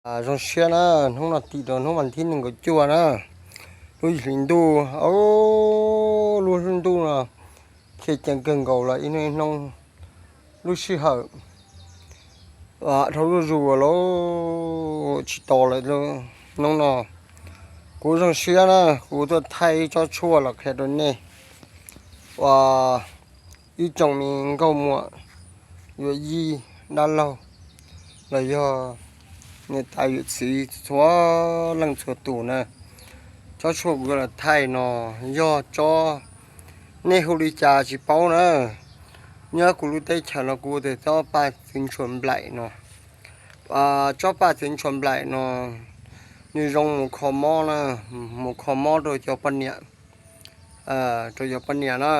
Zoo siab na, hnub no tim rau hnub vas thib nees nkaum cuaj na, lub hli ntuj, lub hli ntuj no khiav ceev kawg nkaus lawm ib hnub ib hnub, lub sij hawm dhau zuj zus lawm tsis tau lawm. Hnub no kuv zoo siab na, kuv tuaj thaij ib tsob tshuaj los qhia rau nej uas ib tsoom me nkauj muam yuav yij dab laug los yog niam tais yawm txiv txhua leej txhua tus na. Tsob tshuaj kuv yuav los thaij no yog tsob, nej hu li cas tsis paub na. Nyob kuv lub teb chaws no kuv hu tias tsob paj txiv ntshua nplaim no. Tsob paj txiv ntshua nplaim no nws zoo mus kho mob na, mus kho mob rau cov poj niam, rau cov poj niam na.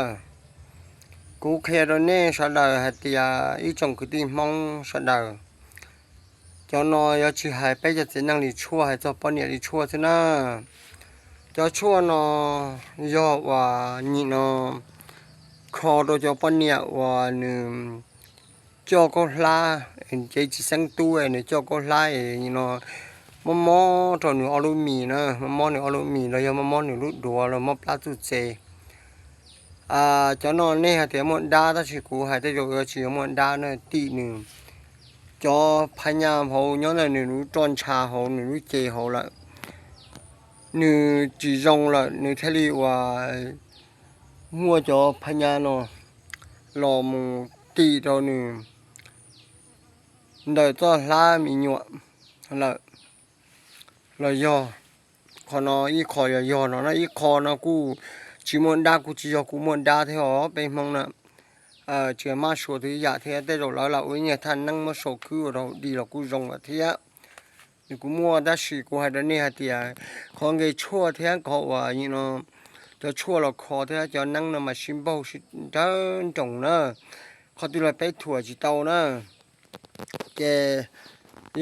Kuv qhia rau nej sawv daws hais tias ib tsoom kwv tij Hmoob sawv daws, cov no yuav tsis hais peb cov txiv neej li tshuaj, hais txog poj niam li tshuaj xwb na. Cov tshuaj no yog uas nim no kho rau cov poj niam uas nws coj kaub hlab, ces tsis xeeb tub es nws coj kaub hlab es no mob mob rau nws ob lub mis na, mob mob nws ob lub mis los yog mob mob nws lub duav los mob plab txuj txes. Cov no nej hais tias muaj dab, tab sis kuv hais tej zaum yuav tsis yog muaj dab na, tim nws cov phab nyaj hauv nyob ntawm nws lub roj ntsha hauv nws lub cev hauv lawm, nws tsis zoo lawm nws thiaj li uas muaj cov phab nyaj no los mus tim rau nws ntawm txoj hlab me nyuam lawm los yog. Qhov no ib qho yog yog no na, ib qho no kuj tsis muaj dab, kuj tsis yog kuv muaj dab thiab os peb Hmoob na. Tsis mab suav twg ib yam thiab, tej zaum lawv lam ua ib nyuag thaj neeb muab saum khwb ua rau di los kuj zoo lawm thiab. Nws kuj muaj, tab sis kuv hais rau nej hais tias qhov nqe tshuaj thiab qhov uas no cov tshuaj los kho thiab cov neeb no mas sib npaug sib nrawg nroos na, qhov twg los peb thuam tsis tau na. Ces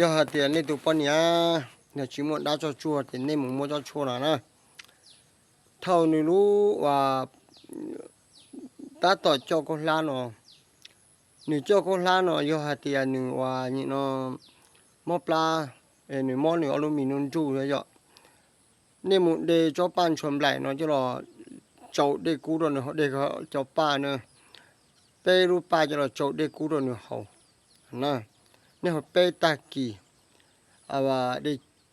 yog hais tias nej tus poj niam yog tsis muaj dab tsog tsuag ces nej mus muab tsob tshuaj no na. Thaum nws lub uas tab tom coj kaub hlab no, nws coj kaub hlab no yog hais tias nws uas nim no mob plab, nws mob nws ob lub mis nruj nruj yom. Nej mus de tsob paj ntshua nplaim no coj los tsau dej kub rau nws hau, de cov paj na, peb lub paj coj los tsau dej kub rau nws haus. Nej haus peb tag kis, de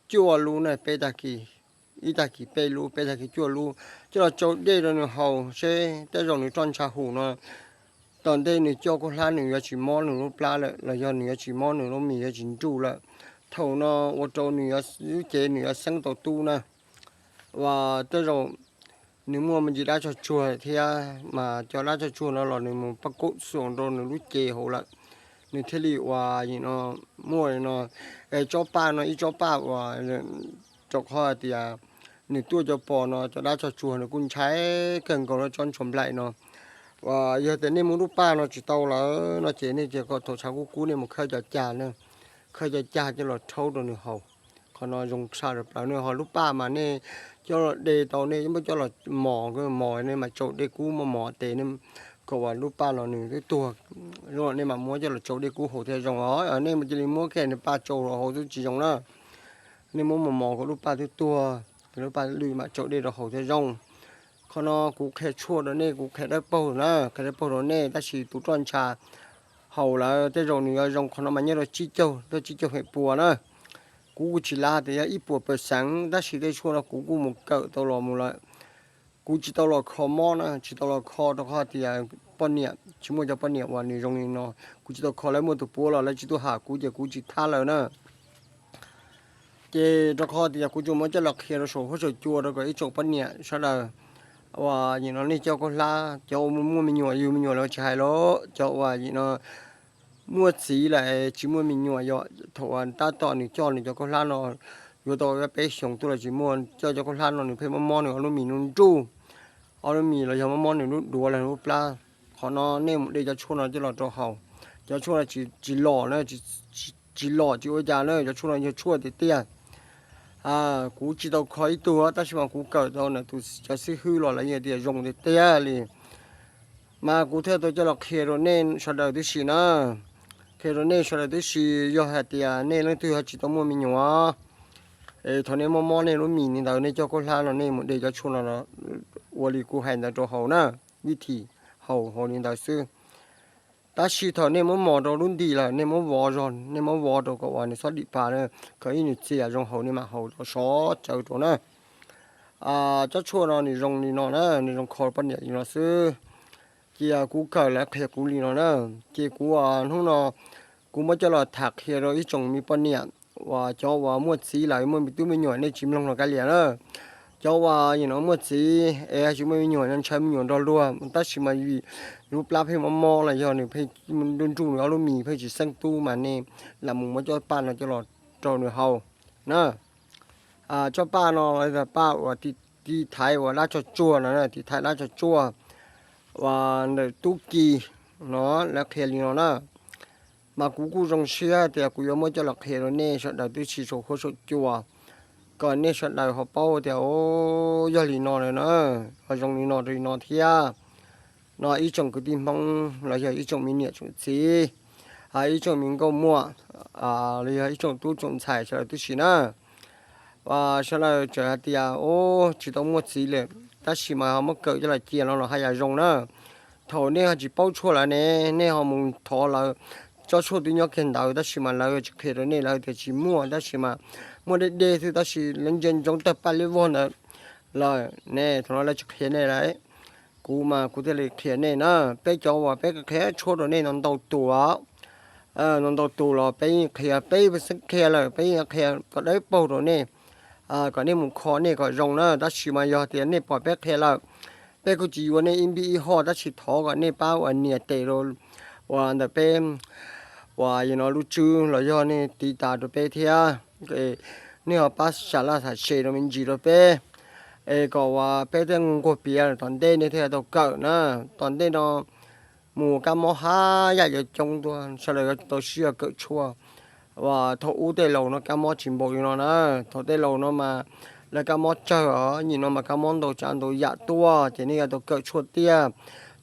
cuaj lub na, peb tag kis, ib tag kis peb lub, peb tag kis cuaj lub, coj los tsau dej rau nws haus seb tej zaum nws roj ntsha hum no tom ntej nws coj kaub hlab nws yuav tsis mob nws lub plab lawm los yog nws yuav tsis mob nws lub mis yuav tsis nruj lawm. Thaum no ua rau nws lub cev nws yuav xeeb tau tub na. Uas tej zaum nws muaj me ntsis dab tsog tsuag thiab mas cov dab tsog tsuag no los nws mus pab kaum xuam rau nws lub cev hauv lawm, nws thiaj li uas no muaj no. Tsob paj no ib tsob paj uas rau qhov hais tias nws tuaj cov pos no cov dab tsog tsuag nws kuj ntshai kawg nkaus lawm tsob ntshua nplaim no. Uas yog tias nej muab lub paj no tsis tau lawm no ces nej cia kom thaum tshav kub kub nej mus khawb cov cag na, khawb cov cag coj los rhaub rau nws haus. Qhov no zoo tshaj plaws. Nws ho lub paj mas nej coj los de tau, nej muab coj los mos mos nej mas tsau dej kub muab mos tes nej, kom uas lub paj no nws twb tuag, nej mam muab coj los tsau dej kub haus thiaj zoo os. Nej mus cia li muab kiag nws paj tsau rau haus twb tsis zoo na. Nej muab mos mos kom lub paj twb tuag, lub paj lwj mam tsau dej rau haus thiaj zoo. Qhov no kuv qhia tshuaj rau nej, kuv qhia dawb paug na, qhia dawb paug rau nej, tab sis tus roj ntsha haus lawm tej zaum nws yuav zoo. Qhov no mas nyob rau tsib caug, rau tsib caug feem pua na. Kuv kuj tsis lav tias yog ib puas pawv xeev, tab sis tej tshuaj no kuv kuj mus kawm tau los mus lawm. Kuv tsis tau los kho mob na, tsis tau los kho rau qhov tias poj niam, tsis muaj cov poj niam uas nws zoo li no. Kuv tsis tau kho, lawv muaj tus puav los lawv tsis tuaj ham kuv ces kuv tsis thab lawv na. Ces rau qhov tias kuv tsuas muab coj los qhia rau saum huab saum cua rau kom ib tsoom poj niam sawv daws uas nim no nej coj kaub hlab, cov uas muaj me nyuam, yug me nyuam los tsis hais los cov uas nim no muaj txiv lawm tsis muaj me nyuam, yog thaum uas tab tom nws coj nws cov kaub hlab no yuav tau peb xyoos tuaj los tsis muaj, coj cov kaub hlab no nws pheej mob mob nws ob lub mis nruj nruj, ob lub mis los yog mob mob nws lub duav los lub plab. Qhov no nej mus de cov tshuaj no coj los rau haus. Cov tshuaj no tsis lom na, tsis lom tsis ua cas na, cov tshuaj no yog tshuaj tiag tiag. Kuv tsis tau kho ib tug tab sis mas kuv kawm tau ntawm tus cov xib hwb los lawv yeej tias zoo tiag tiag li. Mas kuv thiaj tau coj los qhia rau nej sawv daws tib si na, Qhia rau nej sawv daws tib si, yog hais tias nej leej twg ho tsis tau muaj me nyuam, es thaum nej mob mob nej lub mis li ntawd, nej coj khaub hlab no nej mus de cov tshuaj no ua li kuv hais ntawd rau haus na, vib thim haus haus li ntawd xwb. Tab sis thaum nej muab mos rau lub ntim lawm, nej muab vov zog, nej muab vov rau kom uas nws xob dim pas na, kom ib nws txias zoo haus nej mam haus rau sov tsawv rau na. Cov tshuaj no nws zoo li no na, nws zoo kho poj niam li no xwb. Ces kuv kawm lawv qhia kuv li no na, ces kuv hnub no kuv muab coj los tham qhia rau ib tsoom me poj niam uas cov uas muaj txiv lawm muaj me tub me nyuam, nej tsis mloog los kav liam na. Cov uas yim no muaj txiv es tsis muaj me nyuam no, ntshaw me nyuam nrog luag, tab sis mas vim lub plab pheej mob mob los yog nws pheej nruj nruj nws ob lub mis pheej tsis xeeb tub mas nej lam mus muab cov paj no coj los rau nws haus na. Cov paj no los yog paj uas tiv thaiv uas dab tsog tsuag no, tiv thaiv dab tsog tsuag uas ntawm tub ki no, lawv qhia li no na. Mas kuv kuj zoo siab tias kuv yuav muab coj los qhia rau nej sawv daws tib si saum huab saum cua, kom nej sawv daws ho paub tias yog li no lawm na, ho zoo li no li no thiab. No ib tsoom kwv tij Hmoob los yog ib tsoom me niam tsoom txiv, ib tsoom me nkauj muam, los yog ib tsoom tub tsoom ntxhais sawv daws tib si na. Sawv daws txawm hais tias tsis tau muaj txiv lawm, tab sis mas ho muab kawm coj los cia no los haj yam zoo na. Thaum nej ho tsis paub tshuaj lawm ne, nej ho mus thov lawv tsob tshuaj twb nyob kiag ntawd, tab sis mas lawv tsis qhia rau nej, lawv tias tsis muaj, tab sis mas muaj deb deb xwb, tab sis lawv ntsia ntsoov tawg paj liab vog ntawd lawm ne, thaum no lawv tsis qhia nej lawm. Kuv mas kuv thiaj li qhia nej na. Peb cov uas peb qhia tshuaj rau nej no ntau tus, no ntau tus los peb yeej qhia, peb xeeb qhia lawm, peb yeej qhia kom dawb paug rau nej, kom nej mus kho nej kom zoo na. Tab sis mas yog tias nej pom peb qhia lawm, peb kuj tsis yuav nej ib npib ib hoj, tab sis thov kom nej pab uas nias tes rau uas ntawm peb uas yog no lub tswb los yog nej tiv tas rau peb thiab, nej ho pab sam laj sam se rau me ntsis rau peb, es kom uas peb thiaj nquag piav tom ntej nej thiaj tau kawm na. Tom ntej no mus kab mob haj yam yuav coob tuaj, sawv daws yuav tau siab kawm tshuaj. Uas thaum ub tej laus no kab mob tsis npaum li no na. Thaum tej laus no mas lawv kab mob tsawg os, nim no mas kab mob ntau tsav ntau yam tuaj, ces nej yuav tau kawm tshuaj tiag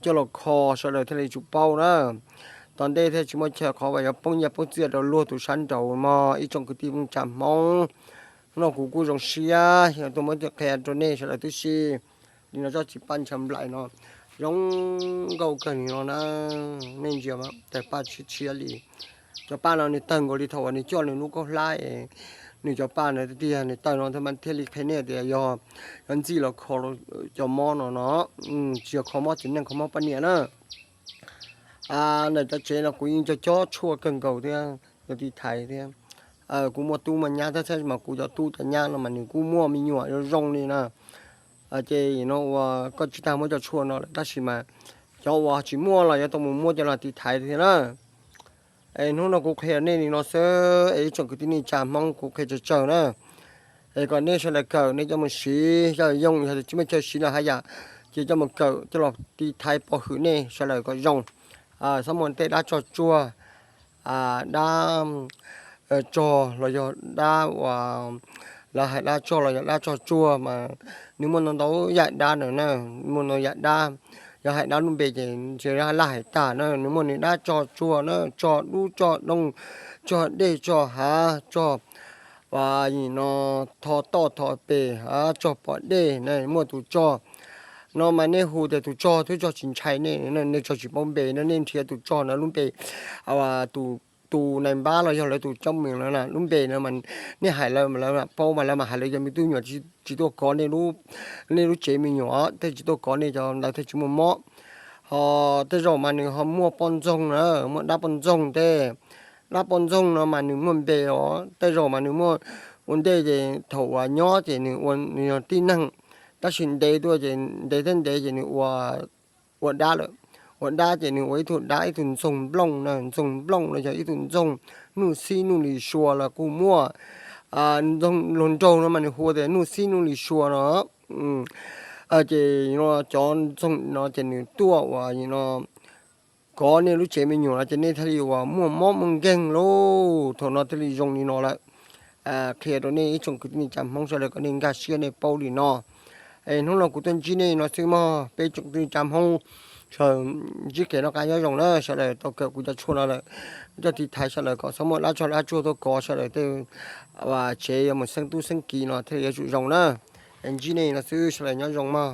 coj los kho sawv daws thiaj li tsum paub na. Tom ntej thiaj tsis muaj chaw qhov uas yuav poob nyiaj poob txiaj rau luag tus sab nraud mog ib tsoom kwv tij neej tsa Hmoob. Hnub no kuv kuj zoo siab yog tuaj muab qhia rau nej sawv daws tib si. Li no tsob txiv paj ntshav nplaim no zoo nkauj kawg li no na. Nej ntsia tawg paj tshiab tshiab li. Cov paj no nws tawg nkaus li thaum uas nws coj nws lub khaub hlab es nws cov paj no tiag tiag, nws tawg no thiaj mas thiaj li qhia nej tias yog, yog ntxij los kho cov mob no no, tsis yog kho mob txiv neej kho mob poj niam na. Ntawm cov tsev no kuv yeej cog cov tshuaj kawg nkaus thiab, cov tiv thaiv thiab. Kuv muaj tub muaj nyab thiab, tab sis mas kuv cov tub cov nyab no mas nws kuj muaj me nyuam zoo zoo li na. Ces no uas koj tsis tas muab cov tshuaj no lawm, tab sis mas cov uas tsis muaj los yuav tau mus muab coj los tiv thaiv thiab na. Es hnub no kuv qhia nej li no xwb, es ib tsoom kwv tij neej tsa Hmoob kuv qhia tsawg tsawg na. Es kom nej sawv daws kawm nej coj mus siv, yog yooj yog tsis muaj chaw siv los haj yam, ces coj mus kawm coj los tiv thaiv pov hwm nej sawv daws kom zoo. Txhob muaj tej dab tsog tsuag, dab tsog los yog dab uas lawv hais dab tsog los yog dab tsog tsuag mas nws muaj ntau ntau yam dab na, muaj ntau yam dab. Yog hais dab lub npe ces ntshe laj hais tag na, nws muaj nws dab tsog tsuag na, tsog dub tsog doog, tsog dej tsog hav, tsog uas no tho toj tho pes, tsog pom dej na, muaj tus tsog no mas nej hu tias tus tsog twb tsog tsis ntshai nej, nej tsog tsis paub npe no, nej nrhiav tus tsog no lub npe, tus nais npab los yog lawv tus coob meem lawm lub npe no mas nej hais lawv mas lawv paub mas lawv mas hais lawv cov me tub me nyuam tsis tuaj kov nej lub tsev me nyuam, thiaj tsis tuaj kov nej cov ntawd thiaj tsis muaj mob. Ho tej zaum mas nws ho muaj poj ntxoog na, muaj dab poj ntxoog tej. Dab poj ntxoog no mas nws muaj npe os, tej zaum mas nws muaj, ua ntej ces thaum uas nyob ces nws ua nws yog tib neeg, tab sis ntev tuaj ces ntev thiab ntev ces nws ua, ua dab lawm. Ua dab ces nws ua ib tug dab ib tug ntxoog nplooj na, ntxoog nplooj los yog ib tug ntxoog nuj xib nuj li sua los kuj muaj. Ntxoog luag nraug no mas nws hu tias nuj xib nuj li sua no. Ces cov ntxoog no ces nws tuaj uas no kov nej lub tsev me nyuam no ces nej thiaj li uas muaj mob muaj nkeeg lauj. Thaum no thiaj li zoo li no lawm. Qhia rau nej ib tsoom kwv tij neej tsa Hmoob sawv daws kom nej nkag siab nej paub li no. Es hnub no kuv tuaj ntsib nej no xwb mog peb tsoom kwv tij neej tsa Hmoob. Sawv ntsib kev noj qab nyob zoo na, sawv daws tau kawm kuv cov tshuaj no lawm, coj tiv thaiv sawv daws kom txhob muaj dab tsog dab tsuag tuaj kov sawv daws tej tsev yuav mus xeeb tub xeeb ki no thiaj li yuav tsum zoo na. Ntsib nej no xwb, sawv daws nyob zoo mog.